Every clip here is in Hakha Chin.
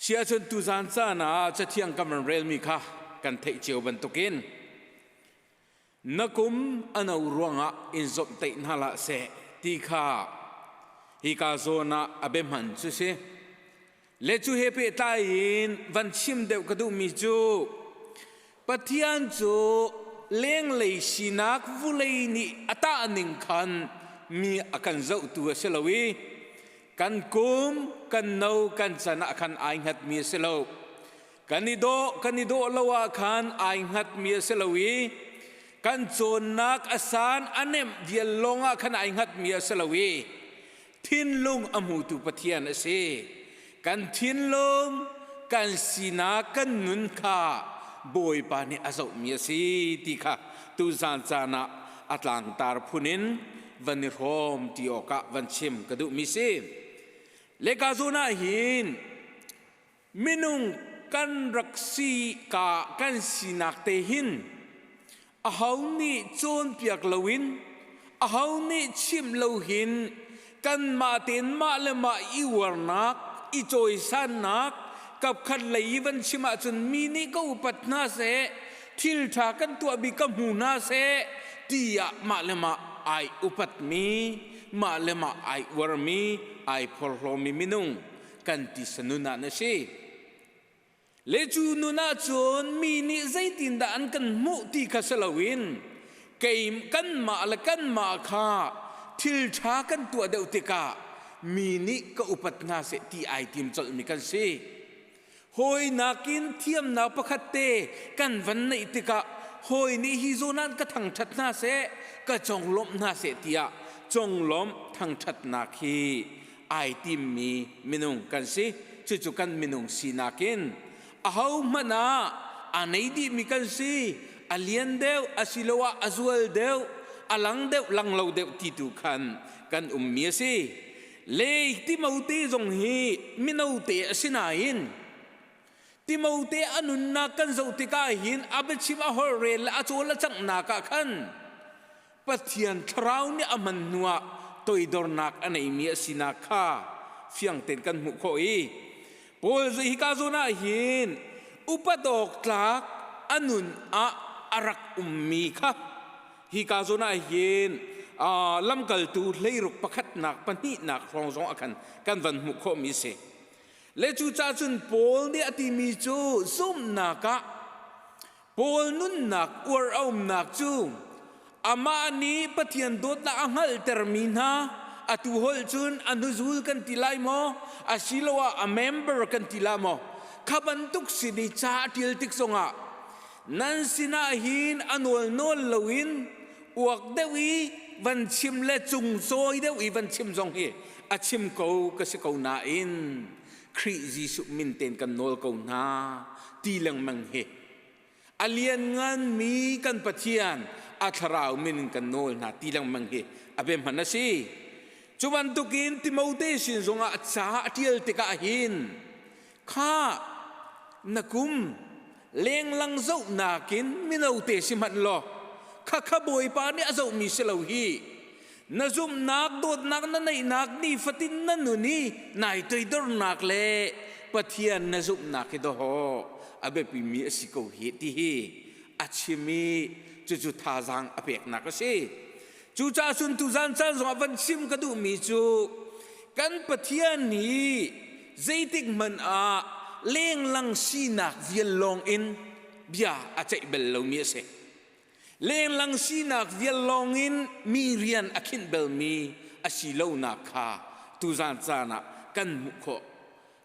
Siahcun tuzan caan ah Cathiang kan van relmi kha kan theih cio bantukin na kum a no ruangah in zomhtaih hna hlah seh ti kha hika zawn ah a biahman cu si. Le cu he pehtlai in van chim deuh ka duhmi cu Pathian cu lenglei sinak vulei nih a tah ning khan mi a kan zohtu a si lo i kan kum kan no kan can ah khan ai hngatmi a si lo. Kan i dawh kan i dawh lo ah khan ai hngatmi a si lo i kan cawnnak a san a nemh vial lawng ah khan ai hngatmi a si lo i thinlung a hmutu Pathian a si. Kan thinlung, kan sinak, kan nun kha Bawipa nih a zohmi a si ti kha tuzan caan ah a tlangtar phun in van i hrawm ti awkah van chim ka duhmi si. Leka zawn ah hin minung kan rak si ka kan sinak te hin aho nih cawnpiak loin aho nih chimh lo hin kanmah tein mah le mah i uarnak i cawisannak kapkhat lei i van chim ahcun mi nih ka upat hna seh thil ṭha kan tuahmi ka hmu hna seh tiah mah le mah ai upatmi mah le mah ai uarmi ai phorhlawmi minung kan tisa nun ah na si. Le cu nun ah cun mi nih zeitindah an kan hmuh ti kha si loin kei kanmah le kanmah kha thil ṭha kan tuah deuh tikah mi nih ka upat hna seh ti ai tim colhmi kan si. Hawi nakin thiamnak pakhat te kan van neih tikah hawi nih hi zawn ah ka thangṭhat hna seh, ka conglawmh hna seh tiah conglawmh thangṭhatnak hi ai timmi minung kan si. Cucu kan minung sinak in ahohmanh ah aa nei dihmi kan si. A lian deuh asiloah a zual deuh, a lang deuh, lang lo deuh ti tu khan kan ummi a si. Le Timote zong hi mino te a si nain Timote a nunnak kan zoh tikah hin a biachim a holhrel le a cawl a canghnak ah khan Pathian thlarau nih a hman hnuah toidornak a neimi a sinak kha fiang tein kan hmuh khawh i Paul hika zawn ah hin upat awk tlak a nun ah a rak ummi kha hika zawn ah hin lamkaltu hleiruk pakhatnak pahnihnak hrawng zong ah khan kan van hmuh khawhmi a si. Le cucaah cun Paul nih a timi cu zumhnak ah Paul nunnak uar a umnak cu amah nih Pathian dawtnak a hngalhtermi hna atu holh cun a hnuzul kan ti lai maw asiloah a member kan ti la maw kha bantuk sin i ca a ṭial tik zongah nan sinah hin a nawl nawl loin uak deuh i van chim le cungcawi deuh i van chim zong hi a chim ko ka si ko nain Khrih Jesuh min tein kan nawl ko hna ti lengmang hi a liannganmi kan Pathian a thlarau min in kan nawl hna ti lengmang hi a biahman a si. Cu bantukin Timote sin zongah ca a ṭial tikah hin kha na kum lenglang zohnak in mino te si hmanh law khakha Bawipa nih a zohmi si lo hi na zumhnak dawtnak na neihnak nifatin na nun i nai toidornak le Pathian na zumhnak hi dawh a biapimi a si ko hi ti hi a chim i cucu thazaang a peknak a si. Cucaah cun tuzan caan zongah van chim ka duhmi cu kan Pathian hi zeitik hmanh ah lenglang sinak vial lawng in bia a ceih bal lomi a si. Lenglang sinak vial lawngin mi rian a khinh belmi a si lonak kha tuzan caan ah kan hmuh khawh.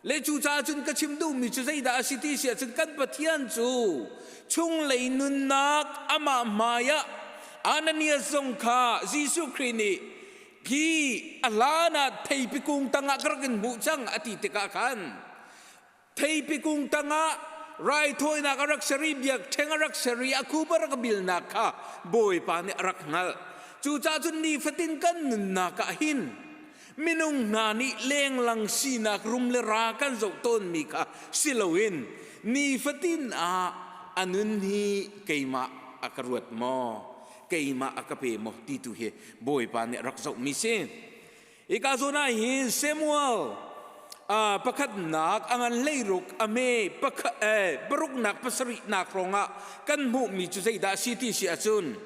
Le cucaah cun ka chim duhmi cu zeidah a si ti si ahcun kan Pathian cu chunglei nunnak amah hmaiah Ananias zong kha Jesuh Khrih nih hi a hlan ah theipi kung tangah ka rak in hmuh cang a ti tikah khan Theipi kung tangah raithawinak a rak ser i biakṭheng a rak ser i a khup a rak bilnak kha Bawipa nih a rak hngalh. Cucaah cun nifatin kan nunnak ah hin minung hna nih lenglang sinak rum le ra kan zoh tawnmi kha si loin nifatin ah a nun hi keimah a ka ruat maw keimah a ka pe maw ti tu hi Bawipa nih a rak zohmi si. Hika zawn ah hin Samuel Pakhatnak a ngan 16 a hme paruknak pasarihnak hrawngah kan hmuhmi cu zeidah a si ti si ahcun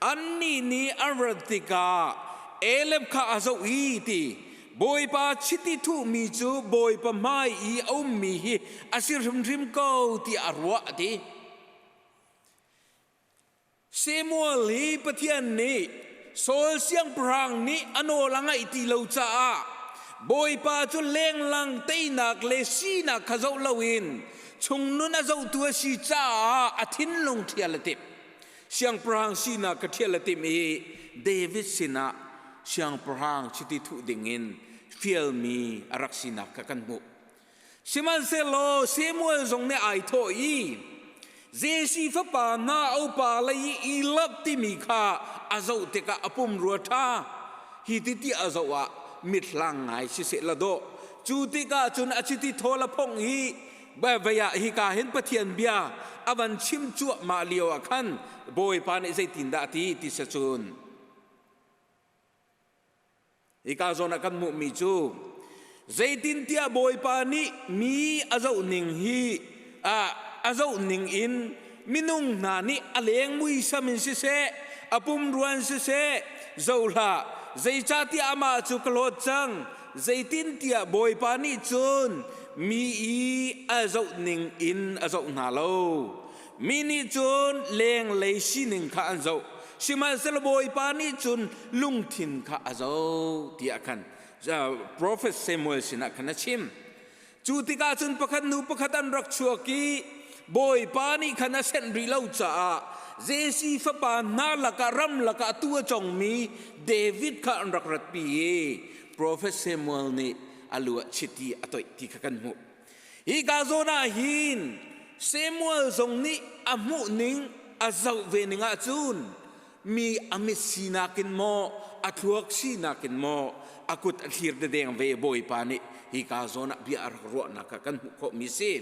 annih nih an rat tikah Eleb kha a zoh i ti Bawipa chiti thuhmi cu Bawipa hmai i a ummi hi a si hrimhrim ko tiah a ruah a ti. Samuel hi Pathian nih Saul siangpahrang nih a nawl a ngaih ti lo caah Bawipa cu lenglang teinak le sinak kha zoh loin chungnun a zohtu a si caah a thinlung ṭhial a timh. Siangpahrang sinak kha ṭhial a timh i David sinah siangpahrang chiti thuh dingin fialmi a rak sinak kha kan hmuh. Sihmanhsehlaw Samuel zong nih ai thawh i Jesse fapa hna upa lei i Elab timi kha a zoh tikah a pumrua ṭha hi ti ti a zoh ah mithlang ngai siseh la dawh cu tikah cun a chiti thawl a phongh i vei ah hika hin Pathian bia a van chim cuahmah lio ah khan Bawipa nih zeitindah a ti ti si cun Hika zawn ah kan hmuhmi cu zeitintiah Bawipa nih mi a zoh ning hi a zoh ning in minung hna nih a leng muisam in siseh a pumruan siseh zoh hlah zeicahtiah amah cu ka hlawt cang zeitintiah Bawipa nih cun mi i a zoh ning in a zoh hna lo Mi nih cun lenglei sining kha an zoh, sihmanhsehlaw Bawipa nih cun lungthin kha a zoh tiah khan profet Samuel sinah khan a chim. Cu tikah cun pakhat hnu pakhat an rak chuak i Bawipa nih khan a senh rih lo caah Jesse fapa hna lakah ram lakah tuu a congmi David kha an rak ratpi i profet Samuel nih a lu ah chiti a toih ti kha kan hmuh. Hika zawn ah hin Samuel zong nih a hmuh ning a zoh ve ning ahcun mi a mit sinak in maw a thluak sinak in maw a kut a thlir dedeng ve Bawipa nih hika zawn ah bia a rak ruahnak kha kan hmuh khawhmi si.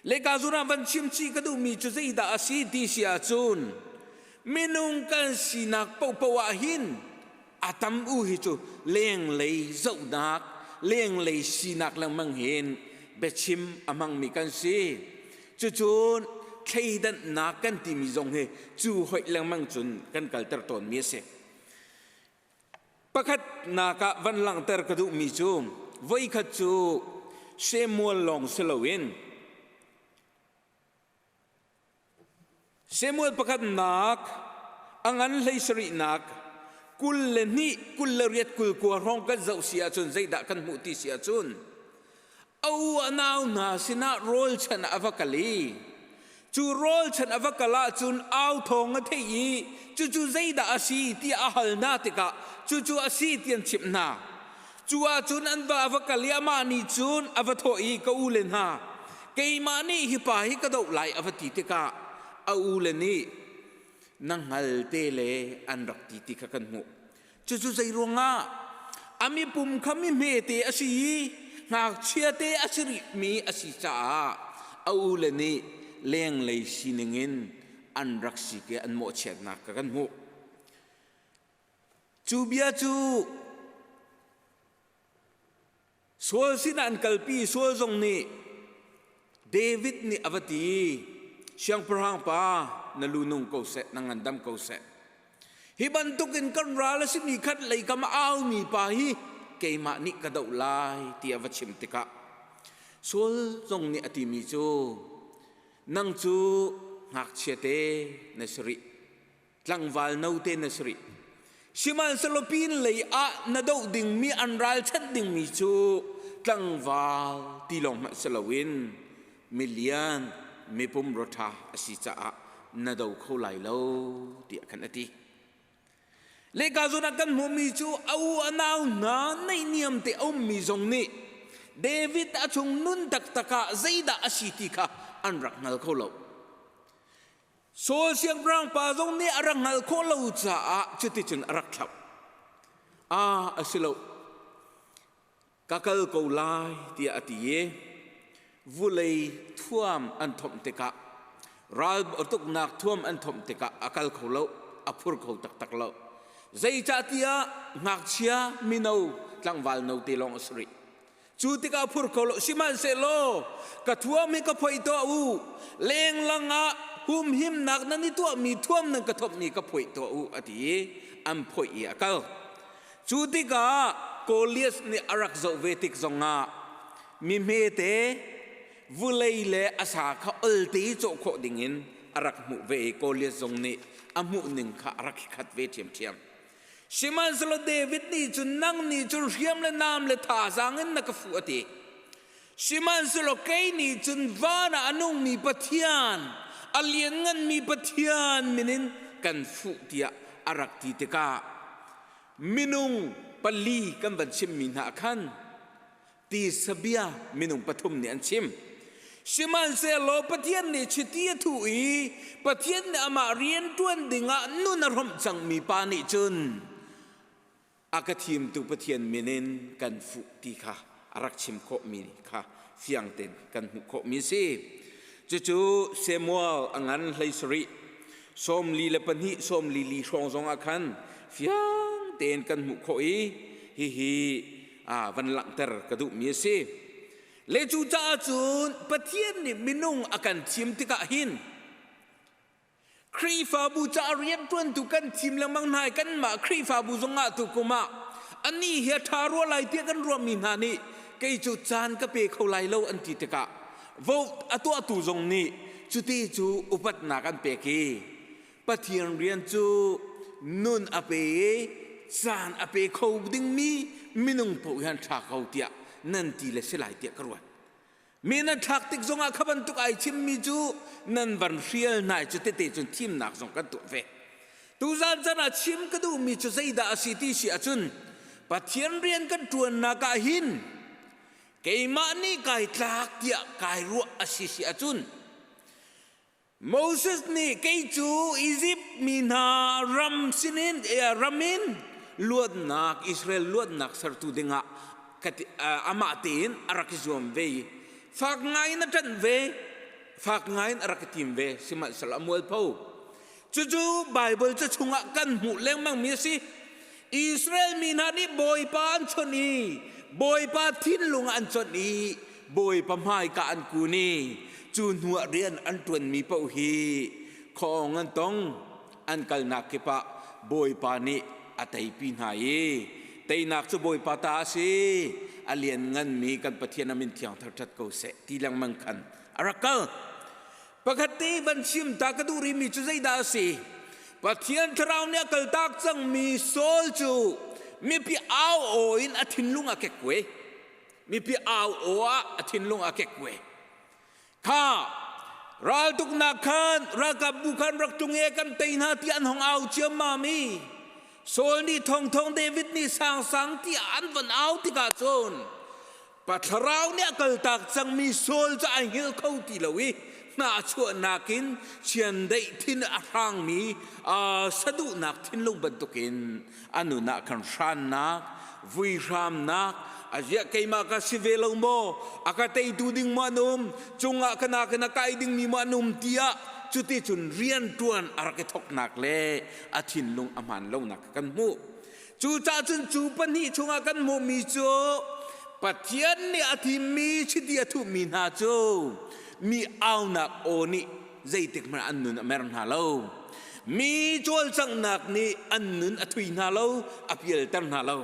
Le ka zawn ah van chim chih ka duhmi cu zeidah a si ti si ahcun minung kan sinak paohpaoh ah hin a tam u hi cu lenglei zohnak lenglei sinak lengmang hin biachim a hmangmi kan si cucun thleidannak kan timi zong hi cu hoih lengmang cun kan kalter tawnmi a si pakhatnak ah van langhter ka duhmi cu voikhat cu Samuel lawng si loin Samuel pakhatnak a ngan 17nak 22 28 29 hrawng kan zoh si ahcun zeidah kan hmuh ti si ahcun a u a nau hna sinah rawl chan ah a va kal i cu rawl chan a va kal ahcun au thawng a theih i cucu zeidah a si tiah a hal hna tikah cucu a si ti an chimh hna. Cu ahcun an va a va kal i amah nih cun a va thawh i ka ule hna keimah nih hi pa hi ka doh lai a va ti tikah a ule nih na hngal te le an rak ti ti kha kan hmuh. Cucu zei ruangah a mipum kha mi hmete a si i ngakchia te a si rihmi a si caah a ule nih lenglei sining in an rak si ke an mawhchiatnak kha kan hmuh. Cu bia cu Saul sinah an kalpi. Saul zong nih David nih a va ti, Siangpahrang pa, na lu nung ko seh, na ngandam ko seh. Hi bantukin kan ral a simi khat lei kam a aumi pa hi keimah nih ka doh lai ti a va chim tikah Saul zong nih a timi cu nang cu ngakchia te na si rih tlangval note na si rih sihmanhsehlaw pin lei ah na doh dingmi an ralchanh dingmi cu tlangval ti lawng hmanh si loin milian mipum rawṭha a si caah na do kho lai lo tiah khan a ti lehka zawn ah kan hmuhmi cu a u a nau hna naihniam te a ummi zong nih David a chung nun taktak ah zeidah a si ti kha an rak hngal kho lo Saul siangpahrang pa zong nih a rak hngalh khawh lo caah cuticun a rak thlauh. Ah, a si lo. Ka kal ko lai tiah a ti i vulei thuam an thomh tikah ral tuknak thuam an thomh tikah a kal kho lo, a phur kho taktak lo. Zeicahtiah ngakchia mino tlangval note lawng a si rih. Cu tikah phur kho lo sihmanhsehlaw ka thuam hi ka phoih tuah u lenglang ah humhimnak nan i tuahmi thuam nan ka thawpmi ka phoih tuah u a ti i an phoih i a kal. Cu tikah Goliath nih a rak zoh ve tik zongah mi hmete vulei le a sa kha olte i cawh khawh dingin a rak hmuh ve i Goliath zong nih a hmuh ning kha a rak khat ve ṭhiamṭhiam. Sihmanhsehlaw David nih cun nang nih cun hriam le nam le thazaang in na ka fuh a ti. Sihmanhsehlaw kei nih cun van ah a nungmi Pathian, a liannganmi Pathian min in kan fuh tiah a rak ti tikah minung pali kan van chimmi hna khan tisa bia minung pathum nih an chim. Sihmanhsehlaw Pathian nih chiti a thuh i Pathian nih amah rian ṭuan dingah nun a hrawmh cangmi pa nih cun a ka thimtu Pathian min in kan fuh ti kha a rak chim khawhmi kha fiang tein kan hmuh khawhmi a si. Cucu Samuel a ngan 17 42 44 hrawng zongah khan fiang tein kan hmuh khawh i hihi van langhter ka duhmi a si. Le cu caah cun Pathian nih minung a kan thim tikah hin Khrihfabu caah rianṭuantu kan thim lengmang hna i kanmah Khrihfabu zongah tu kum ah anih hi a ṭha rua lai tiah kan ruahmi hna nih kei cu caan ka pe kho lai lo an ti tikah vote a tuahtu zong nih cuti cu upatnak an pek i Pathian rian cu nun a pe i caan a pe kho dingmi minung paoh hi an ṭha ko tiah nan ti le si lai tiah ka ruat. Mi nan thlak tik zongah kha bantuk ai chimmi cu nan van hrial hna i cu tete cun thimnak zong kan tuah ve. Tuzan chan ah chim ka duhmi cu zeidah a si ti si ahcun Pathian rian kan ṭuannak ah hin keimah nih kai tlak tiah kai ruah a si si ahcun Moses nih kei cu Izipt mi hna ram sinin ram in luatnak Israel luatnak sertu dingah amah tein a rak i zuam ve i fak ngai in a ṭanh ve fak ngai in a rak i tim ve sihmanhsehlaw a mualpho. Cucu Baibal ca chungah kan hmuh lengmangmi a si. Israel mi hna nih Bawipa an chawnh i Bawipa thinlung an chawnh i Bawipa hmaika an kun i cu hnuah rian an ṭuanmi paoh hi khuaawng an tong an kalnak kip ah Bawipa nih a teipi hna i teinak cu Bawipa ta a si a liannganmi kan Pathian a min thiang thangṭhat ko seh ti lengmang khan a rak kal. Pakhat te van chim ta ka duh rihmi cu zeidah a si? Pathian thlarau nih a kaltak cangmi Saul cu mipi au aw in a thinlung a kekkuai. Mipi au aw ah a thinlung a kekkuai. Kha raltuknak khan ralkapbu khan rak tlung e kan tei hna ti an hong au ciammam i Saul nih thongthong David nih sangsang tiah an van au tikah cun Pa thlarau nih a kaltak cangmi Saul cu ai hngilh kho ti lo i hnahchuahnak in chiandeih thin a hrangmi saduhnak thinlung bantukin a nun ah khan hrannak, vuihramnak, aziah keimah ka si ve lo maw, a ka teitu ding maw an um, cungah ka nakin a kai dingmi maw an um tiah cuticun rianṭuan a rak i thawknak le a thinlung a hmaan lonak kan hmuh. Cucaah cun cu pahnih chungah kan hmuhmi cu Pathian nih a thimmi chiti a thuhmi hna cu mi aunak aw nih zeitik hmanh an nun a mer hna lo. Mi cawlcanghnak nih an nun a thui hna lo, a pialter hna lo.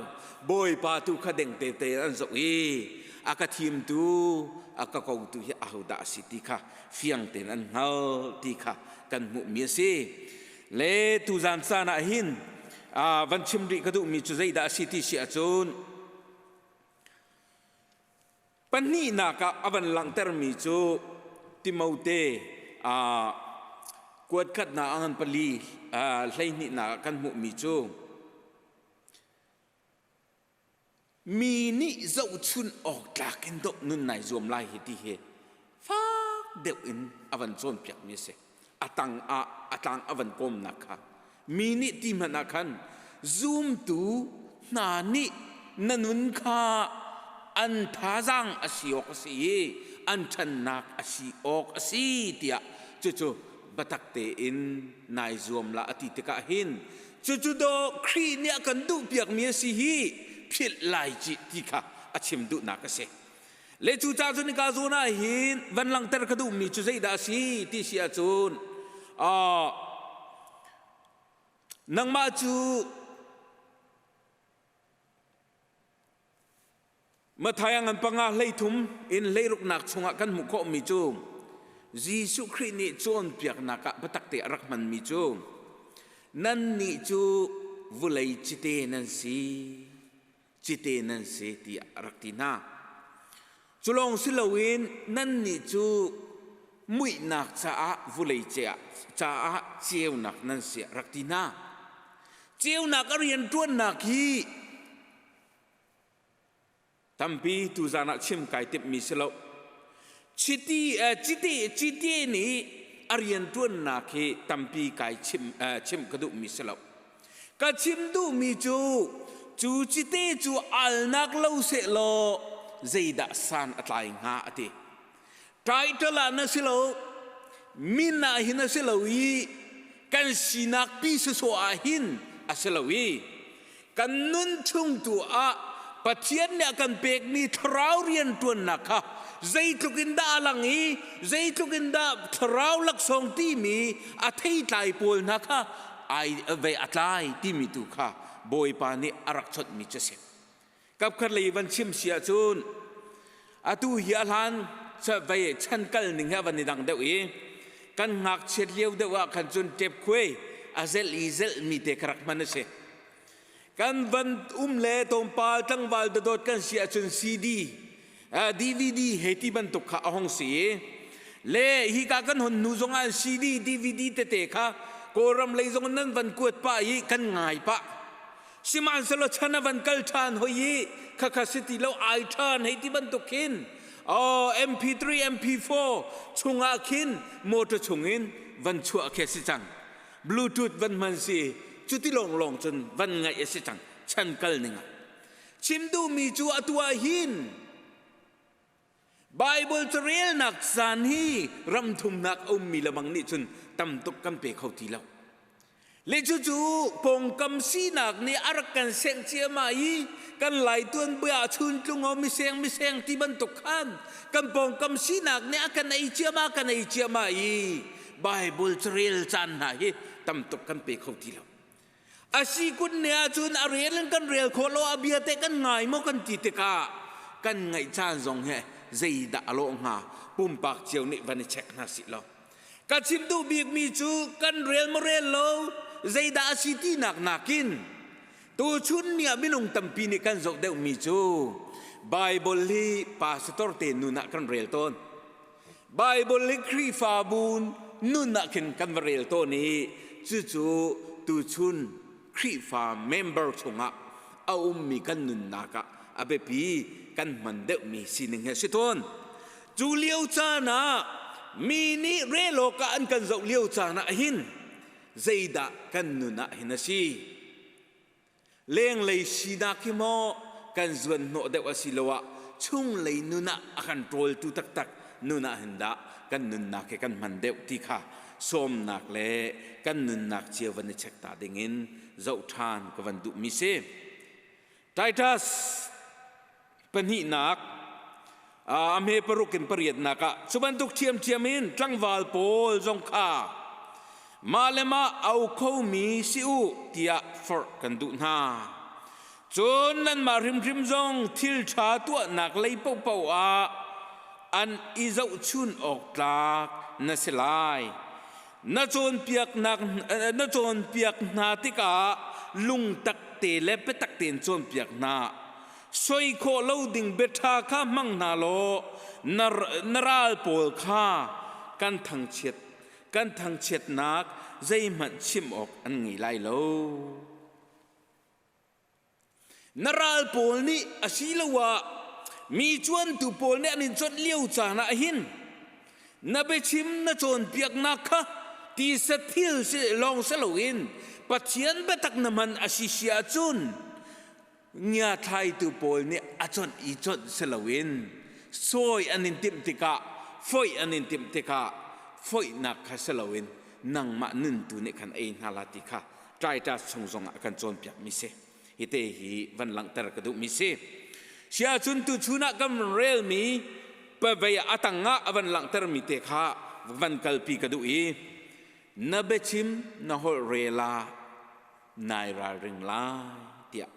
Bawipa tu kha deng tete an zoh i a ka thimtu, a ka kotu hi ahodah a si ti kha fiang tein an hngal ti kha kan hmuhmi a si. Le tuzan caan ah hin van chim rih ka duhmi cu zeidah a si ti si ahcun pahnihnak ah a van langhtermi cu Timote kuat khatnak a ngan pali 12nak ah kan hmuhmi cu Mi nih zohchun awk tlak in dawh nun nai zuam lai hi ti hi fak deuh in a van cawnpiakmi a si. A tang ah a tlang a van kawmnak kha mi nih ti hmanh ah khan zumtu hna nih na nun kha an thazaang a si awk a si i an ṭhannak a si awk a si tiah cucu biatak tein nai zuam la a ti tikah hin Cucu dawh Khrih nih a kan duhpiakmi a si hi philh lai cih ti kha a chim duhnak a si. Le cu ca cun ka zawn ah hin van langhter ka duhmi cu zeidah a si ti si ahcun nangmah cu Matthai ngan panga 13 in 16nak chungah kan hmuh khawhmi cu Jesuh Khrih nih cawnpiaknak ah biatak te a rak hmanmi cu nannih cu vulei cite nan si cite nan si tiah a rak ti hna. Cu lawng si loin nannih cu muihnak caah vulei caah ceunak nan si a rak ti hna. Ceunak a rianṭuannak hi Tampi tuzan ah chim kai timhmi si lo. Chiti cite cite nih a rianṭuannak hi tampi kai chim chim ka duhmi si lo. Ka chim duhmi cu cu cite cu alnak lo sehlaw zeidah san a tlai hnga a ti. Title ah na si lo, min ah hin a si lo i kan sinak pi sawsawh ah hin a si lo i kan nun chung tu ah Pathian nih a kan pekmi thlarau rianṭuannak kha zeitluk in dah a lang i zeitluk in dah thlarau laksawng timi a theitlai pawl hna kha ai ve a tlai timi tu kha Bawipa nih a rak chonhmi cu a si. Kapkhat lei van chim si ahcun atu hi a hlan vei chan kal ning he a van i dang deuh i kan ngakchiat lio deuh ah khan cun tep khuai a zelh i zelh mi te kha rak hman a si. Kan van um le tlawmpal tlangval dawdawt kan si ahcun CD, DVD he ti bantuk kha a hong si i le hika kan hon hnu zong ah CD, DVD tete kha Kawlram lei zong nan van kuat pah i kan ngai pah. Sihmanhsehlaw chan a van kal ṭhan hoi i khakha si ti lo ai ṭhan hei ti bantuk khin oh MP3 MP4 chungah khin motor chungin van chuah khi a si cang. Bluetooth van hman si cuti lawnglawng cun van ngaih a si cang chan kal ning ah. Chim duhmi cu atu ah hin Baibal carelnak caan hi ram thumnak a ummi lamang nih cun tam tuk kan pe kho ti lo. Le cucu pawngkam sinak nih a rak kan sengh ciammah i kan lai tuanbia ah chuntlung o miseng miseng ti bantuk khan kan pawngkam sinak nih a kan ei ciammah kan ei ciammah i Baibal carel caan hna hi tam tuk kan pe kho ti lo. A si kun ne ahcun a rel in kan rel khawh lo a bia te kan ngai maw kan ti tikah kan ngaih caan zong he zeidah a lawh hnga pumpak cio nih van i check hna sih law ka chim duh bikmi cu kan rel maw rel lo zeidah a si tinak nakin tuchun ni ah minung tampi nih kan zoh deuhmi cu Bible hi pastor te nun ah kan rel tawn Baibal hi Khrihfabu nun ah khin kan va rel tawn i cucu tuchun Khrihfa member chungah a ummi kan nunnak ah a biapi kan hman deuhmi sining hi a si tawn. Cu lio caan ah mi nih rel awkah an kan zoh lio caan ah hin zeidah kan nun ah hin a si? Lenglei sinak hi maw kan zuan hnawh deuh asiloah chunglei nun ah a kan ṭawltu taktak nun ah hin dah kan nunnak hi kan hman deuh ti kha sawmnak le kan nunnak cio van i check ta dingin zoh ṭhan ka van duhmi si. Titus Pahnihnak, a hme paruk in pariatnak ah cu bantuk ṭhiamṭhiam in tlangval pawl zong kha mah le mah au khomi si u tiah forh kan duh hna. Cun nanmah hrimhrim zong thil ṭha tuahnak lei paohpaoh ah an i zohchun awk tlak na si lai. Na cawnpiaknak na cawnpiak hna tikah lungtak te le biatak tein cawnpiak hna. Soi khawh lo ding biaṭha kha hmang hna law na ral pawl kha kan thangchiat kan thangchiatnak zeihmanh chim awk an ngei lai lo. Na ral pawl nih asiloah mi cuantu pawl nih an in chawnh lio caan ah hin na biachim na cawnpiaknak kha tisa thil lawng si loin Pathian biatak na hman a si si ahcun ngiathlaitu pawl nih a chawnh i chawnh si loin sawi an in timh tikah foih an in timh tikah foihnak kha si loin nangmah nuntu nih khan ei hna la ti kha Titus chung zongah a kan cawnpiakmi si. Hi te hi van langhter ka duhmi si. Sia cun tu chun ah kan relmi pavei a tangah a van langhtermi te kha van kalpi ka duh i na biachim na holh rel ah nai ralring lai tiah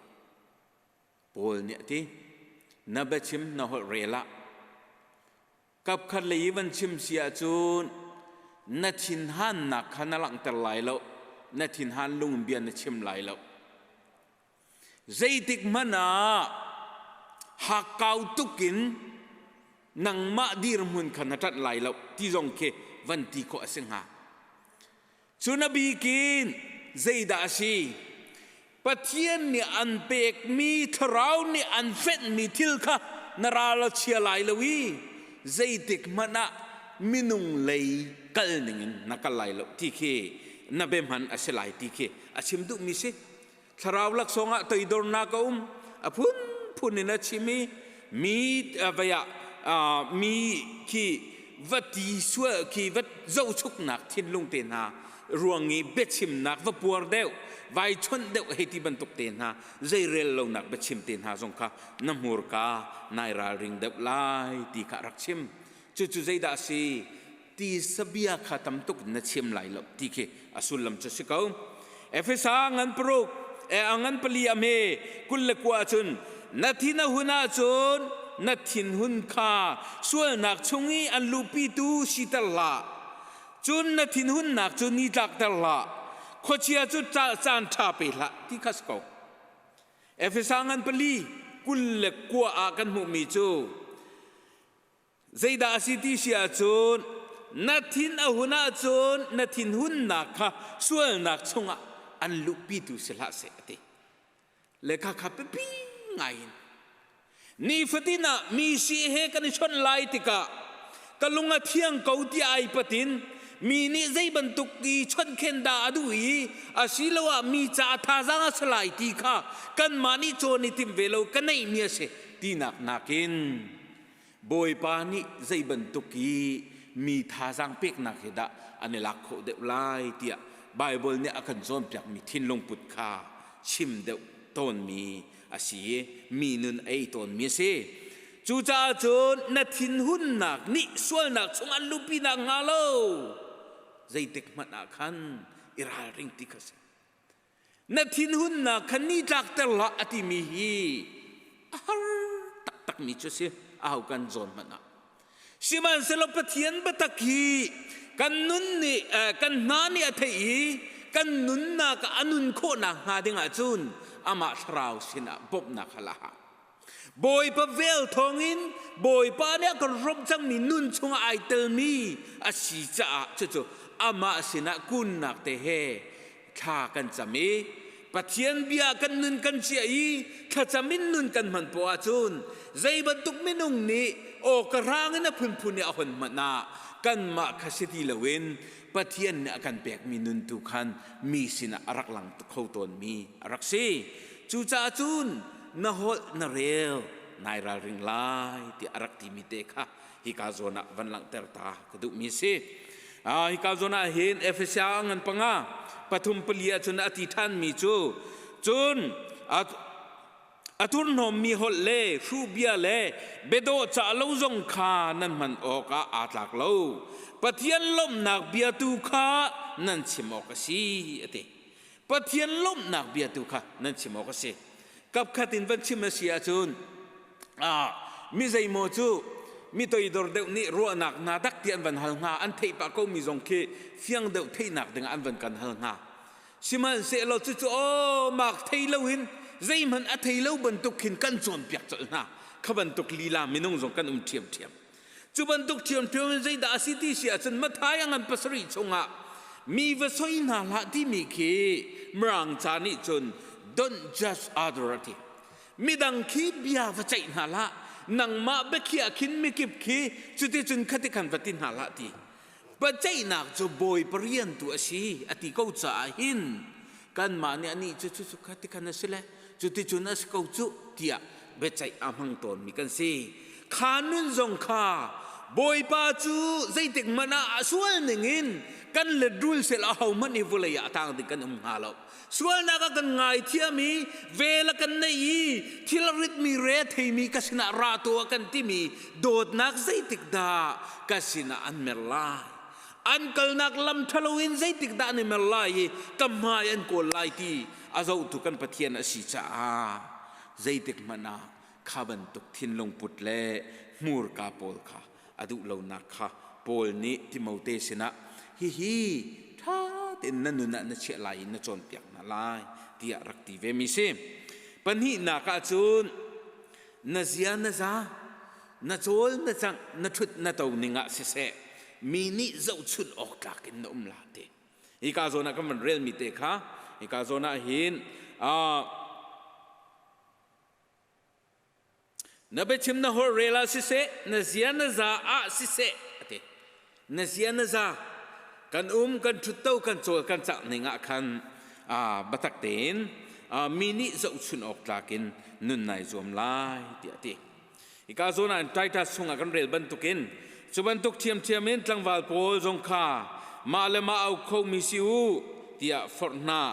Paul nih a ti. Na biachim na holh rel ah kapkhat lei i van chim si ahcun na thinhannak kha na langhter lai lo, na thinhan lung in bia na chim lai lo. Zeitik hmanh ah hakkau tuk in nangmah dirhmun kha na ṭanh lai lo ti zong khi van ti khawh a si hnga. Cun a bikin zeidah a si? Pathian nih an pekmi thlarau nih an fenhmi thil kha na ral a chia lai lo i zeitik hmanh ah minung lei kal ningin na kal lai lo ti khi na biahman a si lai ti khi a chim duhmi si. Thlarau laksawng ah toidornak a um. A phunphun in a chim i mi vei ah mi khi va ti sual khi va zohchuknak thinlung te hna ruang i biachimnak va puar deuh vai chawnh deuh hei ti bantuk te hna zeirel lonak biachim te hna zong kha na hmurka nai ralring deuh lai ti kha rak chim. Cucu zeidah a si? Ti sabia kha tam tuk na chim lai lo ti khi a sullam cu si ko. Efesa ngan paruk e a ngan pali a me 29 cun na thin a hun ahcun na thinhun kha sualnak chung i an luhpitu siter hlah, cun na thinhunnak cu ni tlakter hlah, khuachia cu caan ṭha pe hlah ti kha si ko. Efesa ngan pali 29 ah kan hmuhmi cu Zeidah a si ti si ahcun na thin a hun ahcun na thinhunnak kha sualnak chungah an luhpitu si hlah seh a ti. Le kha kha biapi ngai in nifatin ah mi si he kan i chawnh lai tikah ka lung a thiang ko tiah ai patin mi nih zei bantuk i chawnh khen dah a duh i asiloah mi caah thazaang a si lai ti kha kanmah nih cawn i timh ve lo ka neihmi a si tinak nakin Bawipa nih zei bantuk i mi thazaang peknak he dah an i lak khawh deuh lai tiah Baibal nih a kan cawnpiakmi thinlung put kha chim deuh tawnmi a si i mi nun ei tawnmi a si. Cucaah cun na thinhunnak nih sualnak chung an luhpinak hnga lo zeitik hmanh ah khan i ralring ti kha si. Na thinhunnak kha ni tlakter hlah a timi hi a har taktakmi cu a si, aho kan zawn hmanh ah. Sihmanhsehlaw Pathian biatak hi kan nun nih kan hna nih a theih i kan nunnak ah a nun khawhnak hnga ding ahcun amah thlarau sinah bawmhnak hal a hau. Bawipa vel thawngin Bawipa nih a kan hrawmh cangmi nun chungah ai telmi a si caah cucu amah sinah kunnak te he thla kan cam i Pathian bia kan nun kan chia i thlacam in nun kan hman poah ahcun zei bantuk minung nih aw ka hrang in a phunphun i a hon hmanh ah kanmah kha si ti loin Pathian nih a kan pekmi nun tu khan mi sinah a rak lang kho tawnmi a rak si. Cucaah cun na holh na rel nai ralring lai tiah a rak timi te kha hika zawn ah van langhter ta ka duhmi a si. Hika zawn ah hin Efesia ngan panga pathum pali ahcun a ti ṭhanmi cu cun a thurhnawmmi holh le hruhbia le biadawh cah lo zong kha nan hman awkah aa tlak lo. Pathian lawmhnak bia tu kha nan chim awk a si a ti. Pathian lawmhnak bia tu kha nan chim awk a si. Kapkhat in van chim a si ahcun mi zeimaw cu mi toidor deuh nih ruahnak hna dak ti an van hal hnga, an theih pah ko mi zong khi fiang deuh theihnak dingah an van kan hal hnga. Sihmanhsehlaw cucu aw mak thei loin zeihmanh a thei lo bantuk khin kan cawnpiak colh hna. Kha bantuk lila minung zong kan um ṭhiamṭhiam. Cu bantuk ṭhiamṭhiam in zeidah a si ti si ahcun Matthai a ngan pasarih chungah mi va soi hna hlah timi khi Mirang ca nih cun don't judge other a ti. Midang khi bia va ceih hna hlah. Nangmah biakhiah khin mikip khi cuticun khati khan va ti hna hlah ti. Paceihnak cu Bawipa rian tu a si a ti ko caah hin kanmah nih anih cu cu kha ti khan a si le cuticun a si ko cu tiah biaceih a hmang tawnmi kan si. Kha nun zong kha Bawipa cu zeitik hmanh ah a sual ningin kan letrul sel aho hmanh i vawlei ah a tang ding kan um hnga lo. Sualnak a kan ngaithiam i vel a kan neih i thil a ritmi re a theimi ka sinah ra tuah kan timi dawtnak zeitik dah ka sinah an mer lai? An kalnak lam ṭhalo in zeitik dah an i mer lai i ka hmai an kawl lai ti a zohtu kan Pathian a si caah zeitik hmanh ah kha bantuk thinlung put le hmurka pawl kha a duh lonak kha Paul nih Timote sinah hihi ṭha tein na nun ah na chiah lai i na cawnpiak hna lai tiah rak ti ve mi si. Pahnihnak ah cun na zia na za na cawl na cangh na ṭhut na to ning ah siseh mi nih zohchunh awk tlak in na um la ti. Hika zawn ah kan van relmi te kha hika zawn ah hin Na biachim na holh rel ah siseh, na zia na za ah siseh, a ti. Na zia na za, kan um, kan ṭhutto, kan cawl, kan cangh ning ah khan biatak tein mi nih zohchun awk tlak in nun nai zuam lai, tiah a ti. Hika zawn ah Titus chungah kan rel bantukin cu bantuk ṭhiamṭhiam in tlangval pawl zong kha mah le mah au khomi si u tiah forh hna.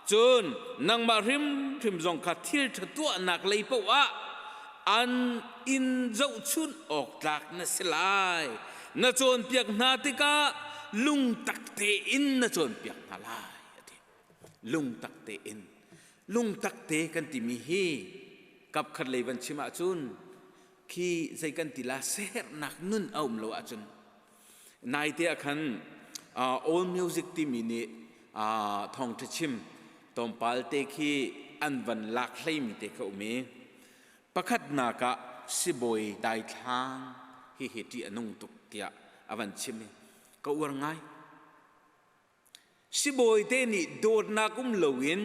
Cun nangmah hrimhrim zong kha thil ṭha tuahnak lei paoh ah an in zohchunh awk tlak na si lai. Na cawnpiak hna tikah lungtak tein na cawnpiak hna lai, a ti. Lungtak tein. Lungtak te kan timi hi kapkhat lei van chim ahcun khi zei kan ti la sernak nun a um lo ahcun naite ah khan all music timi nih thawngṭha chim tlawmpal te khi an van lak hleimi te kha um i pakhatnak ah sibawi daithlang hi hi ṭih a nung tuk tiah a van chim i ka uar ngai. Sibawite nih dawtnak um loin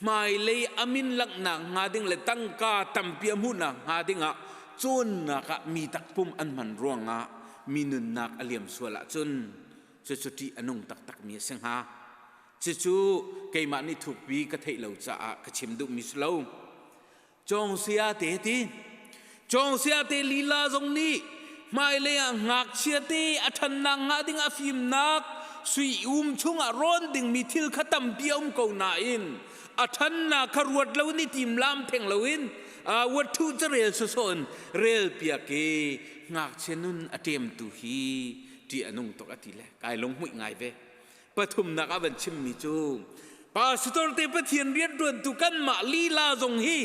hmailei a min langhnak hnga ding le tangka tampi a hmuhnak hnga dingah cawnnak ah mi takpum an hman ruangah mi nunnak a liam sual ahcun cucu ṭih a nung taktakmi a si hnga. Cucu keimah nih thukpi ka theih lo caah ka chim duhmi si lo. Cawngsia te ti. Cawngsia te lila zong nih hmailei ah ngakchia te a ṭhannak hnga ding a fimnak sui um chungah rawn dingmi thil kha tampi a um ko nain a ṭhannak kha ruat lo in i timlam theng loin uatṭhu carel sawsawh in rel piak i ngakchia nun a ṭemtu hi ṭih a nung tuk a ti le kai lunghmuih ngai ve. Pathumnak ah van chimmi cu pastor te Pathian rianṭuantu kanmah lila zong hi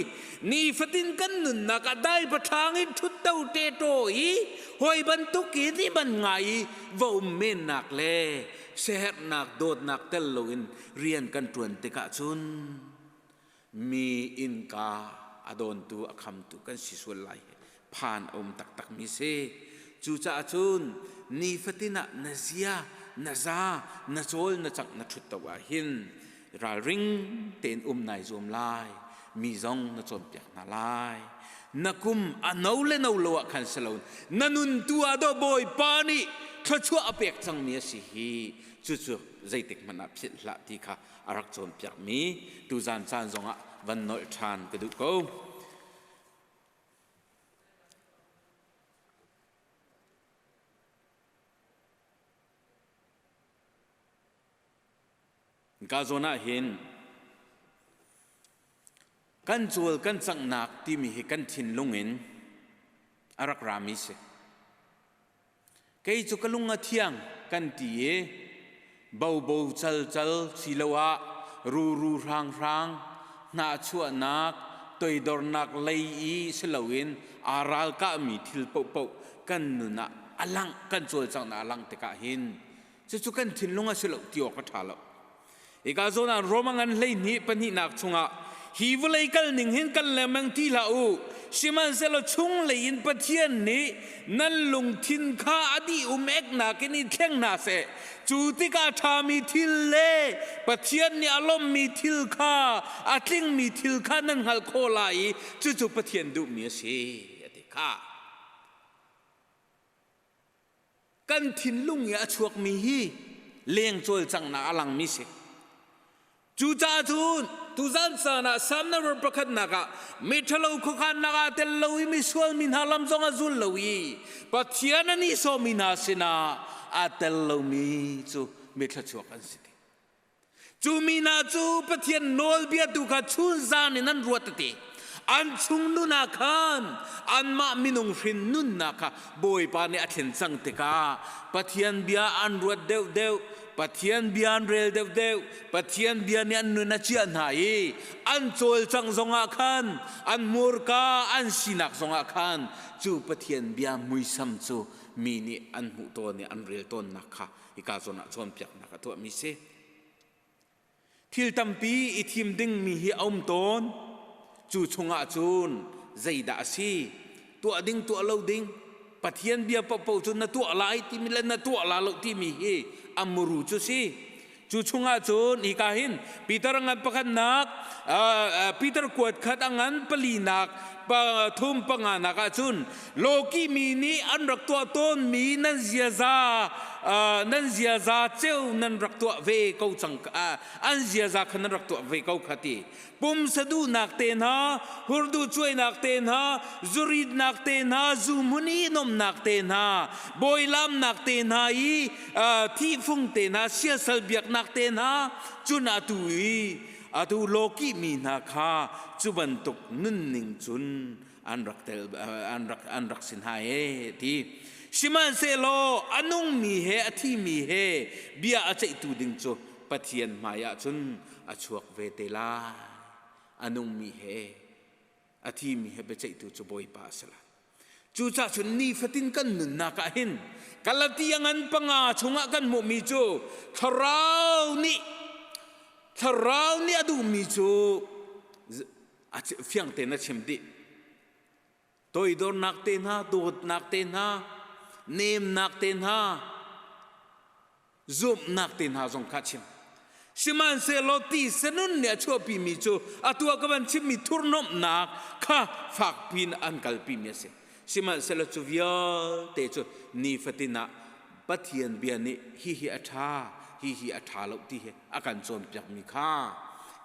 nifatin kan nunnak ah dai paṭhang in ṭhutto ṭeṭaw i hawi bantuk in i ban ngai i va um mennak le siaherhnak dawtnak tel loin rian kan ṭuan tikah cun mi innka a dawntu a khamtu kan si sual lai phan a um taktakmi si. Cucaah cun nifatin ah na zia, na za, na cawl, na cangh, na ṭhut to ah hin ralring tein um nai zuam lai. Mi zong na cawnpiak hna lai. Na kum a no le no lo ah khan si lo na nun tu ah dawh Bawipa nih thluachuah a pek cangmi a si hi cucu zeitik hmanh ah philh hlah ti kha a rak cawnpiakmi tuzan caan zongah van nolh ṭhan ka duh ko. Ka zawn ah hin kan cawl kan canghnak timi hi kan thinlung in a rak rami si. Kei cu ka lung a thiang kan ti i bobo calcal siloah ruru hranghrang hnahchuahnak toidornak lei i si loin aa ralkahmi thil paohpaoh kan nun ah a langh kan cawlcanghnak a langh tikah hin cucu kan thinlung a si lo ti awk a ṭha lo. Hika zawn ah Roma ngan 12 pahnihnak chungah hi vawlei kal ning hin kal lengmang ti hlah u sihmanhsehlaw chunglei in Pathian nih nan lungthin kha a dih um eknak in i thleng hna seh cu tikah ṭhami thil le Pathian nih a lawmhmi thil kha a tlingmi thil kha nan hngalh khawh lai i cucu Pathian duhmi a si a ti kha Kan thinlung i a chuakmi hi leng cawlcanghnak a langmi si. Cucaah cun tuzan caan ah Salm number pakhatnak ah miṭhalo khuakhannak ah tel lo i misual mi hna lam zong a zul lo i Pathian a nihsawhmi hna sinah aa tel lomi cu mithluachuak an si ti. Cu mi hna cu Pathian nawlbia tu kha chun zan in an ruat ti. An chung nun ah khan anmah minung hrin nunnak kha Bawipa nih a thlen cang tikah Pathian bia an ruat deuhdeuh Pathian bia an rel deuhdeuh Pathian bia nih an nun a ciah hna i an cawlcangh zongah khan an hmurka an sinak zongah khan cu Pathian bia muisam cu mi nih an hmuh tawn i an rel tawnnak kha hika zawn ah cawnpiaknak a tuahmi si. Thil tampi i thim dingmi hi a um tawn. Cu chungah cun zeidah a si? Tuah ding tuah lo ding Pathian bia paohpaoh cu na tuah lai timi le na tuah la lo timi hi a muru cu si. Cu chungah cun hika hin Peter ngan pakhatnak Peter kuat khat a ngan palinak pathum panganak ah cun lawki mi nih an rak tuah tawnmi nan ziaza nan ziaza ceu nan rak tuah ve ko cang an ziaza kha nan rak tuah ve ko kha ti pumsa duhnak te hna, hurdu cuainak te hna, zuritnak te hna, zuhmun i nomnak te hna, bawilamnak te hna i thihfung te hna, siasal biaknak te hna, cun atu i atu lawkih mi hna kha cu bantuk nunning cun an rak tel an rak an rak si hna e ti sihmanhsehlaw a nungmi he a thimi he bia a ceihtu ding cu Pathian hmai ah cun a chuak ve te lai. A nungmi he a thimi he biaceihtu cu Bawipa a si lai. Cucaah cun nifatin kan nunnak ah hin Galatia ngan panga chungah kan hmuhmi cu thlarau nih thlarau nih a duhmi cu fiang tein a chim dih. Toidornak te hna, dawtnak te hna, nemnak te hna, zumhnak te hna zong kha chim. Sihmanhsehlaw tisa nun nih a chuahpimi cu atu ah ka van chimmi thurhnomhnak kha fakpi in an kalpimi a si. Sihmanhsehlaw cu vialte cu nifatin ah Pathian bia nih hihi a ṭha, hihi a ṭha lo ti hi a kan cawnpiakmi kha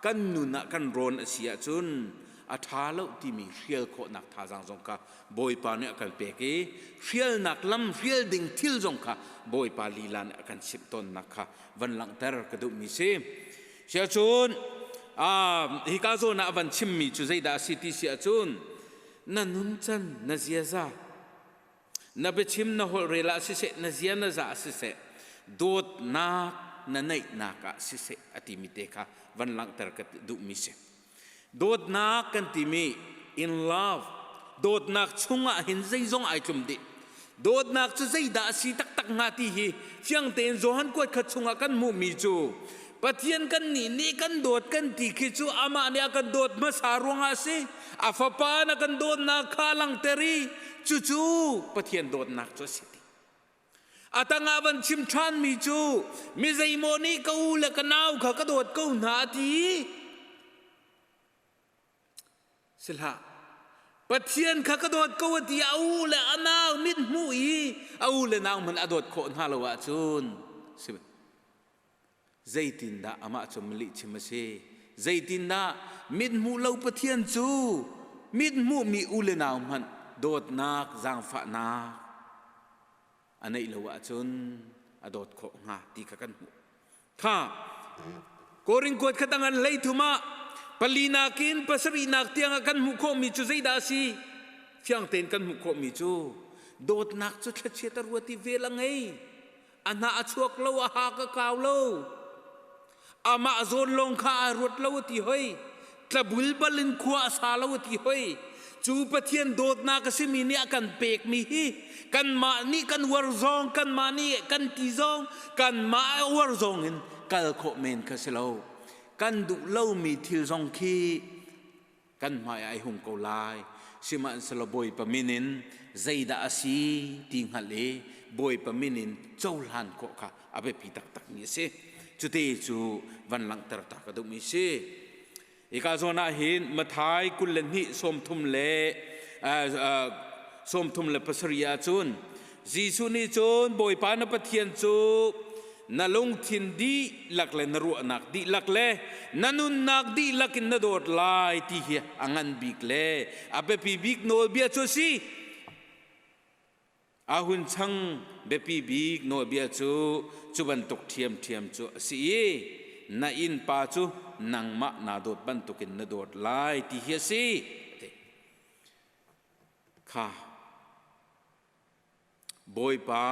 kan nun ah kan rawn a si ahcun a ṭha lo timi hrial khawhnak thazaang zong kha Bawipa nih a kan pek i hrialnak lam hrial ding thil zong kha Bawipa lila nih a kan chimh tawnnak kha van langhter ka duhmi si. Siahcun hika zawn ah a van chimmi cu zeidah a si ti si ahcun na nuncan na ziaza na biachim na holhrel ah siseh na zia na za ah siseh dawtnak na neihnak ah siseh a timi te kha van langhter ka duhmi si. Dawtnak kan timi in love dawtnak chungah hin zeizong ai tlum dih. Dawtnak cu zeidah a si taktak hnga ti hi fiang tein Johan kuat khat chungah kan hmuhmi cu Pathian kan nih nih kan dawt kan ti khi cu amah nih a kan dawt hmasa ruangah a si. A fapa na kan dawtnak kha langhter i cucu Pathian dawtnak cu a si ti. A tangah van chim ṭhanmi cu mi zeimaw nih ka u le ka nau kha ka dawt ko hna a ti. Si hlah. Pathian kha ka dawt ko a ti a u le a nau mit hmuh i a u le nau hmanh a dawt khawh hna lo ahcun si Zeitindah amah cu lihchim a si? Zeitindah mithmuh lo Pathian cu mithmuhmi u le nau hmanh dawtnak, zaangfahnak a neih lo ahcun a dawt khawh hnga ti kha kan hmuh. Kha Korin kuat kha tang an hleithum ah palinak in pasarihnak tiang ah kan hmuh khawhmi cu zeidah a si? Fiang tein kan hmuh khawhmi cu dawtnak cu thlachiat a ruat i vel a ngei. A hnah a chuak lo, a hak a kau lo. Amah zawn lawng kha aa ruat lo a ti hoi. Tlabul bal in khua a sa lo a ti hoi. Cu Pathian dawtnak a simi nih a kan pekmi hi kanmah nih kan uar zong, kanmah nih kan ti zong, kanmah a uar zong in kal khawh men kha si lo. Kan duh lomi thil zong khi kan hmai ai hung ko lai sihmanhsehlaw Bawipa min in zeidah a si ti hngalh i Bawipa min in cohlan khawh kha a biapi taktakmi a si cute cu van langhter ta ka duhmi si hika zawn ah hin Mathai 22 37 ah cun Jesuh nih cun Bawipa na Pathian cu na lungthin dihlak le na ruahnak dihlak le na nunnak dihlak in na dawt lai ti hi a ngan bik le a biapi bik nawlbia cu a si. A hun chang biapi bik nawlbia cu cu bantuk ṭhiamṭhiam cu a si i na innpa cu nangmah naa dawt bantukin na dawt lai ti hi a si. Kha Bawipa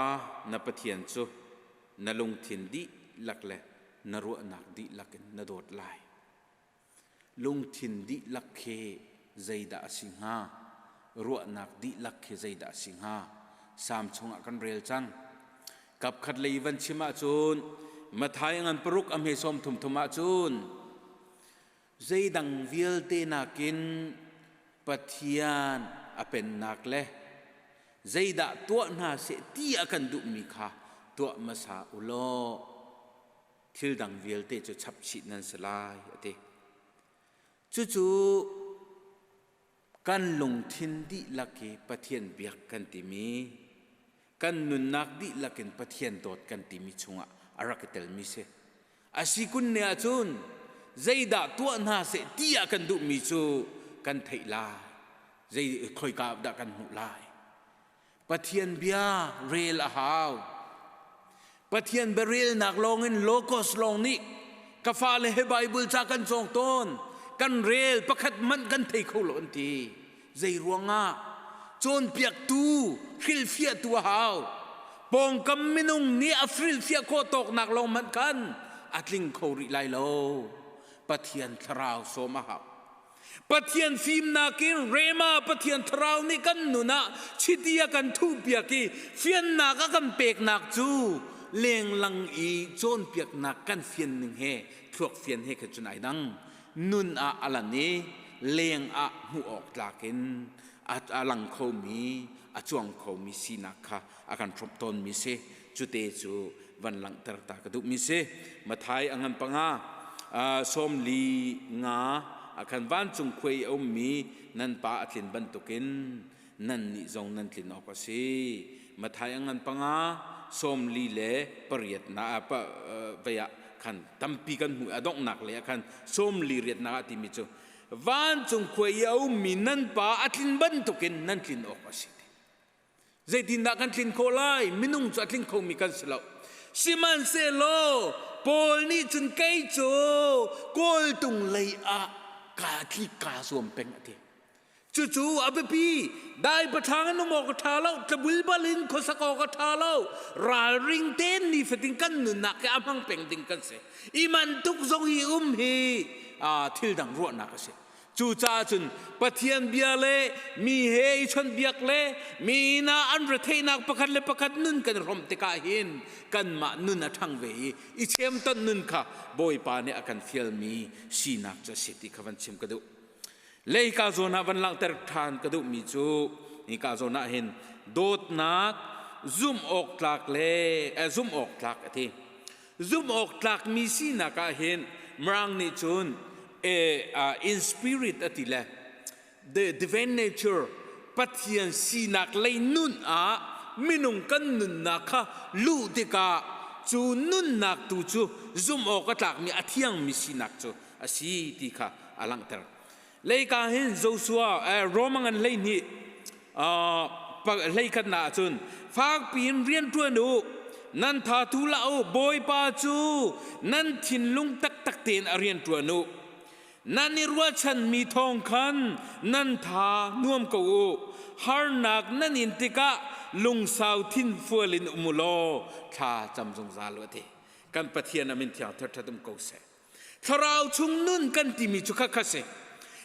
na Pathian cu na lungthin dihlak le na ruahnak dihlak in na dawt lai. Lungthin dihlak khi zeidah a si hnga? Ruahnak dihlak khi zeidah a si hnga? Salm chungah kan rel cang. Kapkhat lei van chim ahcun Matthai ngan paruk a hme sawm thum thum ahcun zeidang vialte nakin Pathian a pennak le zeidah tuah hna seh ti a kan duhmi kha tuah hmasa u law thil dang vialte cu chapchih nan si lai a ti. Cucu kan lungthin dihlak hi Pathian biak kan timi, kan nunnak dihlak in Pathian dawt kan timi chungah a rak i telmi si. A si kun ne ahcun zeidah tuah hna seh ti ah kan duhmi cu kan theih lai. Zei khoika dah kan hmuh lai. Pathian bia rel a hau. Pathian bia relnak lawngin logos lawng nih ka fale he Bible ca kan cawng tawn. Kan rel pakhat hmanh kan thei kho lo an ti. Zei ruangah? Cawnpiaktu, hrilhfiahtu a hau. Pawngkam minung nih a hrilhfiah khawh tawknak lawng hmanh khan a tling kho rih lai lo. Pathian thlarau sawm a hau. Pathian fimnak in Rema Pathian thlarau nih kan nun ah chiti a kan thuhpiak i fiannak a kan peknak cu lenglang i cawnpiaknak kan fian ning he thluak fian he kha cun ai dang. Nun ah a lan i leng ah hmuh awk tlak in a lang khomi a cuang khomi sinak kha a kan hrawmh tawnmi si. Cute cu van langhter ta ka duhmi si. Mathai a ngan panga 45 ah khan vancung khuai a ummi nan pa a tlin bantukin nan nih zong nan tlin awk a si. Mathai a ngan panga 48 na vei ah khan tampi kan hmuh a donghnak lei ah khan 48 nak ah timi cu vancung khuai i a ummi nan pa a tlin bantukin nan tlin awk a si. Zeitindah kan tlin khawh lai? Minung cu a tling khomi kan si lo. Sihmanhsehlaw Paul nih cun kei cu kawltung lei ah kaa tlik kaa zuam peng a ti. Cucu a biapi. Dai pathlang in um awk a ṭha lo, tlabulbal in khuasak awk a ṭha lo. Ralring tein nifatin kan nunnak hi a hmang peng ding kan si. I man tuk zong i um hi thil dang ruahnak a si. Cucaah cun Pathian bia le mi he i chawnhbiak le mi inn ah an retheihnak pakhat le pakhat nun kan i hrawmh tikah hin kanmah nun a ṭhang ve i i chemtonh nun kha Bawipa nih a kan fialmi sinak cu a si ti kha van chim ka duh. Le hika zawn ah van langhter ṭhan ka duhmi cu hika zawn ah hin dawtnak zumh awk tlak le zumh awk tlak a ti. Zumh awk tlakmi sinak ah hin Mirang nih cun in spirit a ti le the divine nature Pathian sinak lei nun ah minung kan nunnak kha luh tikah cu nunnak tu cu zumh awk a tlakmi a thiangmi sinak cu a si ti kha a langhter. Leika hin Joshua Rome ngan 12 hleikhatnak ah cun fakpi in rian ṭuan u nan tha thu hlah u Bawipa cu nan thinlung taktak tein a rian ṭuan u nan i ruahchanmi thawng khan nan tha nuam ko u harnak nan in tikah lungsau thinfual in um u law thla cam zungzal u a ti kan Pathian a min thiang ṭhat um ko seh. Thlarau chung nun kan timi cu khakha si.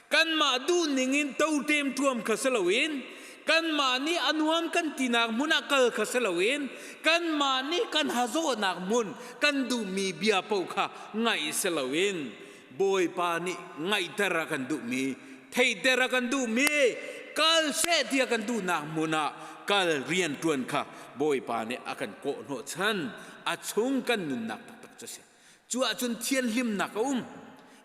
Kanmah duhning in totem ṭuam kha si loin kanmah nih a nuam kan tinak hmun ah kal kha si loin kanmah nih kan hazawhnak hmun kan duhmi bia paoh kha ngaih si loin Bawipa nih ngaihter a kan duhmi theihter a kan duhmi kal seh ti a kan duhnak hmun ah kal rian ṭuan kha Bawipa nih a kan kawhhnawh chan a chung kan nunnak taktak cu a si. Cu ahcun thianhlimnak a um.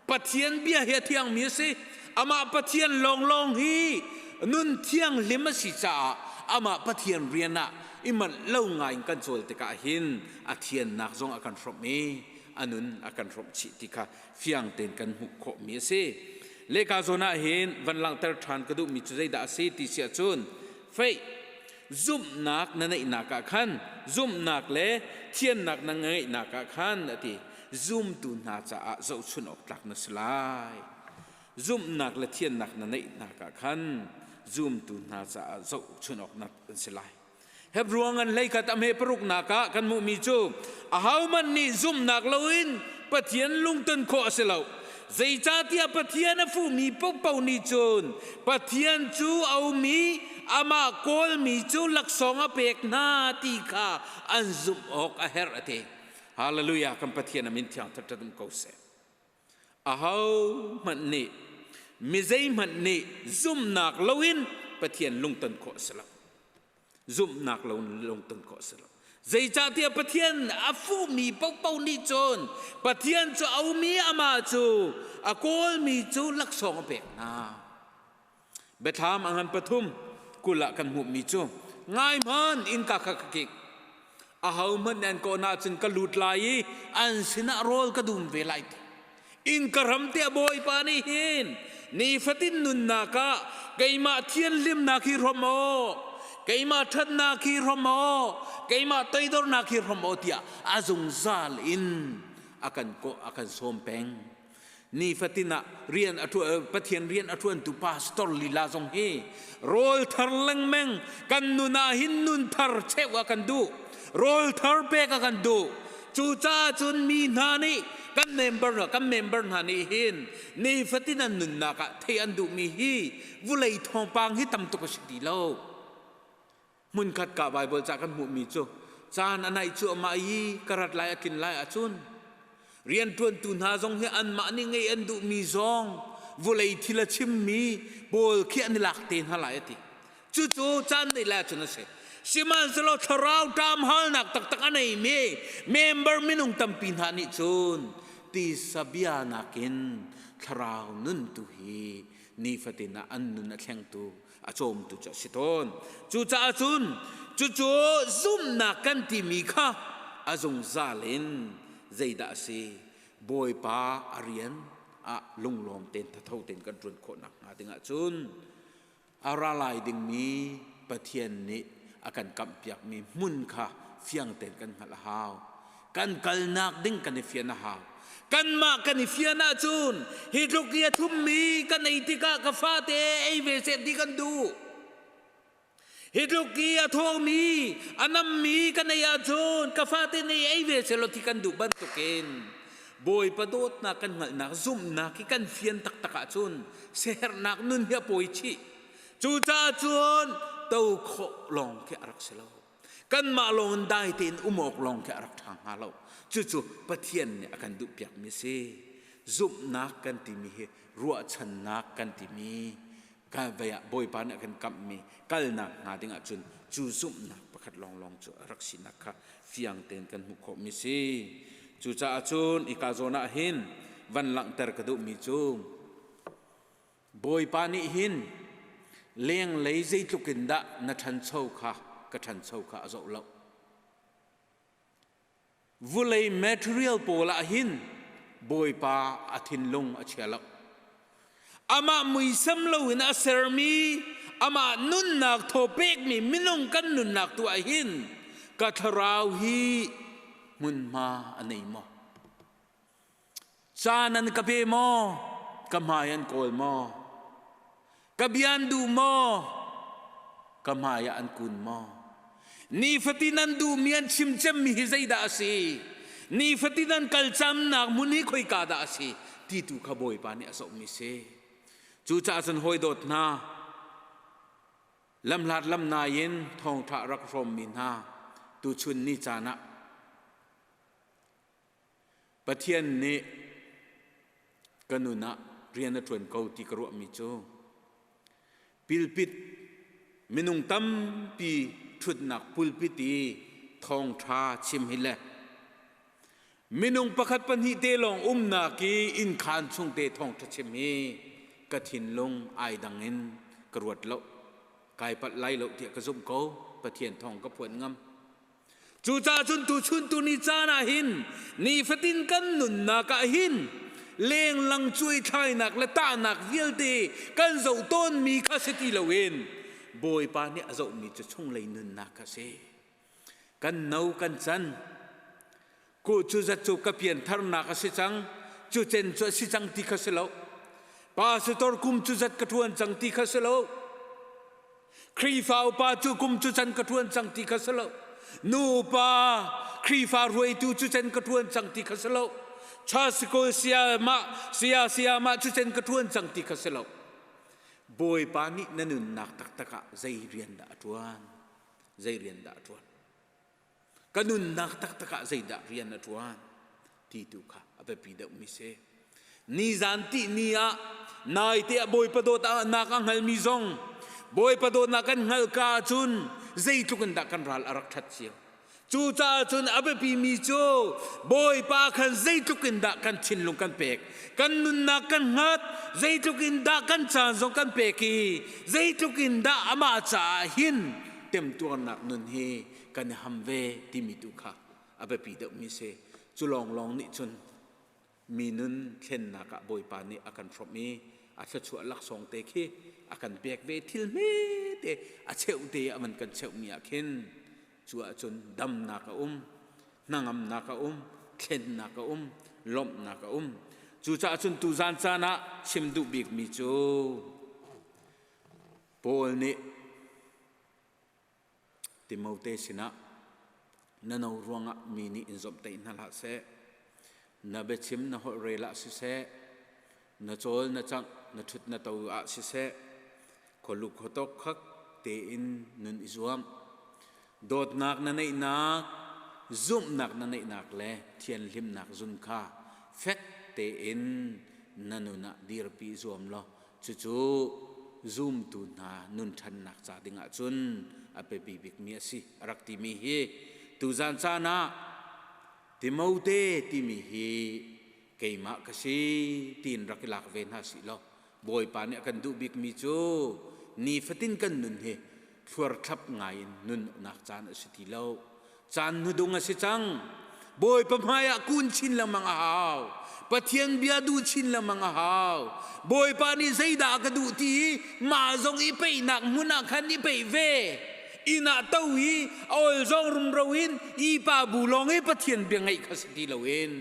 Pathian bia hi a thiangmi a si. Amah Pathian lawnglawng hi nun thianghlim a si caah amah Pathian rian ah i manh lo ngai in kan cawl tikah hin a thiannak zong a kan hrawmh i a nun a kan hrawmh chih ti kha fiang tein kan hmuh khawhmi a si. Lehka zawn ah hin van langhter ṭhan ka duhmi cu zeidah a si ti si ahcun faith zumhnak na neihnak ah khan zumhnak le thiannak na ngeihnak ah khan a ti zumtu hna caah zohchun awk tlak na si lai. Zumhnak le thiannak na neihnak ah khan zumtu hna caah zohchun awk an si lai. Hebrew ngan hleikhat a hme paruknak ah kan hmuhmi cu ahohmanh nih zumhnak loin Pathian lungton khawh a si lo. Zeicahtiah Pathian a fuhmi paohpaoh nih cun Pathian cu a um i amah kawlmi cu laksawng a pek hna ti kha an zumh awk a herh a ti. Hallelujah kan Pathian a min thiang ṭhat um ko seh. Ahohmanh nih mi zeihmanh nih zumhnak loin Pathian lungton khawh a si lo. Zumhnak loin lungton khawh a si lo. Zeicahtiah Pathian a fuhmi paohpaoh nih cun Pathian cu a um i amah cu a kawlmi cu laksawng a pek hna. Biathlam a ngan pathum 20 ah kan hmuhmi cu ngai hmanh innka kha ka kik. Ahohmanh nih an kawh ahcun ka lut lai i an sinah rawl ka dum ve lai ti. Innka ram tiah Bawipa nih hin nifatin nunnak ah keimah thianhlimnak hi hrawm aw, keimah ṭhatnak hi hrawm aw, keimah toidornak hi hrawm aw tiah a zungzal in a kan kawh a kan sawm peng. Nifatin ah rian a Pathian rian a ṭuantu pastor lila zong hi rawl thar lengmeng kan nun ah hin nun thar cheu a kan duh, rawl thar pek a kan duh. Cucaah cun mi hna nih kan member hna nih hin nifatin an nunnak ah thei an duhmi hi vulei thawngpang hi tam tuk a si ti lo. Hmunkhat ka Bible ca kan hmuhmi cu caan a naih cuahmah i ka rat lai a tlin lai ahcun rianṭuantu hna zong hi anmah nih ngeih an duhmi zong vawlei thil a chimmi pawl khi an i lak te hna lai a ti. Cucu caan neih lai ahcun a si. Sihmanhsehlaw thlarau ṭam halnak taktak a neimi member minung tampi hna nih cun tisa bia nakin thlarau nun tu hi nifatin ah an nun a thlengtu a cawmtu cu a si tawn. Cucaah cun cucu zumhnak kan timi kha a zungzal in zeidah a si? Bawipa a rian ah lunglawm tein thatho tein kan ṭuan khawh nakhnga dingah cun a ra lai dingmi Pathian nih a kan kamhpiakmi hmun kha fiang tein kan hngalh a hau. Kan kalnak ding kan i fian a hau. Kanmah kan i fian ahcun hi tluk i a thlummi kan ei tikah ka fate ei ve seh ti kan duh. Hi tluk i a thawngmi, a nammi kan ei ahcun ka fate nih ei ve seh law ti kan duh bantukin Bawipa dawtnak kan hngalhnak, zumhnak hi kan fian taktak ahcun siaherhnak nun hi a pawi chih. Cucaah cun to khawh lawng khi a rak si lo. Kanmah lawng in dai tein um awk lawng khi a rak ṭha hnga lo. Cucu Pathian nih a kan duhpiakmi a si. Zumhnak kan timi hi ruahchannak kan timi ka vei ah Bawipa nih a kan kamhmi kalnak hnga ding ahcun cu zumhnak pakhat lawnglawng cu a rak sinak kha fiang tein kan hmuh khawhmi si. Cucaah cun hika zawn ah hin van langhter ka duhmi cu Bawipa nih hin lenglei zeitluk in dah na ṭhancho kha ka ṭhancho kha a zoh lo. Vulei material pawl ah hin Bawipa a thinlung a chia lo. Amah muisam loin a sermi, amah nunnak thaw pekmi minung kan nunnak tu ah hin ka thlarau hi hmunhma a nei maw? Caan an ka pe maw? Ka hmai an kawl maw? Ka bia an duh maw? Ka hmai ah an kun maw? Nifatin an duhmi an chim cemmi hi zeidah a si? Nifatin an kal camnak hmun hi khoika dah a si? Ti tu kha Bawipa nih a zohmi si. Cucaah cun hawi dawt hna, lamhlat lamnai in thawngṭha rak hrawmmi hna, tuchun ni caan ah Pathian nih ka nun ah rian a ṭuan ko ti ka ruahmi cu pilpit minung tampi ṭhutnak pulpit i thawngṭha chim hi le minung pakhat pahnih te lawng umnak i innkhaan chung te thawngṭha chim hi ka thinlung ai dang in ka ruat lo, kai palh lai lo tiah ka zumh ko. Pathian thawng ka phuan ngam. Cucaah cun tuchun tuni caan ah hin nifatin kan nunnak ah hin lenglang cuaithlainak le tahnak vialte kan zoh tawnmi kha si ti loin Bawipa nih a zohmi cu chunglei nunnak kha si. Kan no kan can ku cu zat cu ka piantharnak a si cang cu cen cu a si cang ti kha si lo. Pastor kum cu zat ka ṭuan cang ti kha si lo. Khrihfa upa cu kum cu can ka ṭuan cang ti kha si lo. Nupa Khrihfa hruaitu cu can ka ṭuan cang ti kha si lo. Church school sayamah saya sayamah cu can ka ṭuan cang ti kha si lo. Bawipa nih na nunnak taktak ah zei rian dah a ṭuan? Zei rian dah a ṭuan? Ka nunnak taktak ah zeidah rian a ṭuan ti tu kha a biapi deuhmi si. Nizan ti ni ah naite ah Bawipa dawtnak a hngalmi zong Bawipa dawtnak kan hngalh ka ahcun zeitluk in dah kan ral a rak ṭhat cio. Cucaah cun a biapimi cu Bawipa khan zeitluk in dah kan thinlung kan pek, kan nunnak kan hngat, zeitluk in dah kan caan zong kan pek i zeitluk in dah amah caah hin temtuarnak nun hi kan i ham ve timi tu kha a biapi deuhmi si. Cu lawnglawng nih cun mi nun thlennak ah Bawipa nih a kan hrawmh i a thluachuah laksawng te khi a kan pek ve thil hmete a cheuh te a van kan cheuhmi ah khin cu ahcun damnak a um hnangamnak a um thlennak a um lawmhnak a um. Cucaah cun tuzan caan ah chim duh bikmi cu Paul nih Timote sinah na no ruangah mi nih in zomhtaih hna hlah seh. Na biachim na holh rel ah siseh, na cawl na cangh na ṭhut na to ah siseh, khualu khuatok khak tein nun i zuam. Dawtnak na neihnak, zumhnak na neihnak le thianhlimnak zun kha fek tein na nun ah dirpi zuam law Cucu zumtu hna nun ṭhannak ca dingah cun a biapi bikmi a si a rak timi hi tuzan caan ah Timote timi hi keimah ka si tiin rak i lak ve hna sih law Bawipa nih a kan duh bikmi cu nifatin kan nun hi thluarthlap ngaiin nunnak caan a si ti lo. Caan hnudung a si cang. Bawipa hmaiah kun chin lengmang a hau. Pathian bia duh chin lengmang a hau. Bawipa nih zeidah a ka duh ti i mah zong i peihnak hmun ah khan i peih ve. Inn ah to i awl zong rumro in i pa bu lawng i Pathian bia ngaih kha si ti loin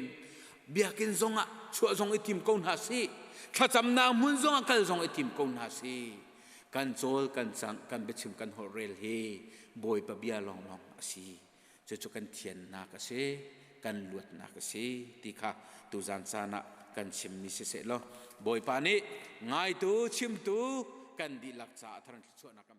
biakinn zong ah chuah zong i tim ko hna sih. Thlacamnak hmun zong ah kal zong i tim ko hna sih. Kan cawl, kan cangh, kan biachim, kan holhrel hi Bawipa bia lawnglawng a si. Cucu kan thiannak a si, kan luatnak a si ti kha tuzan caan ah kan chimmi siseh law Bawipa nih ngaitu, chimtu kan dihlak caah thar thluachuahnak kan.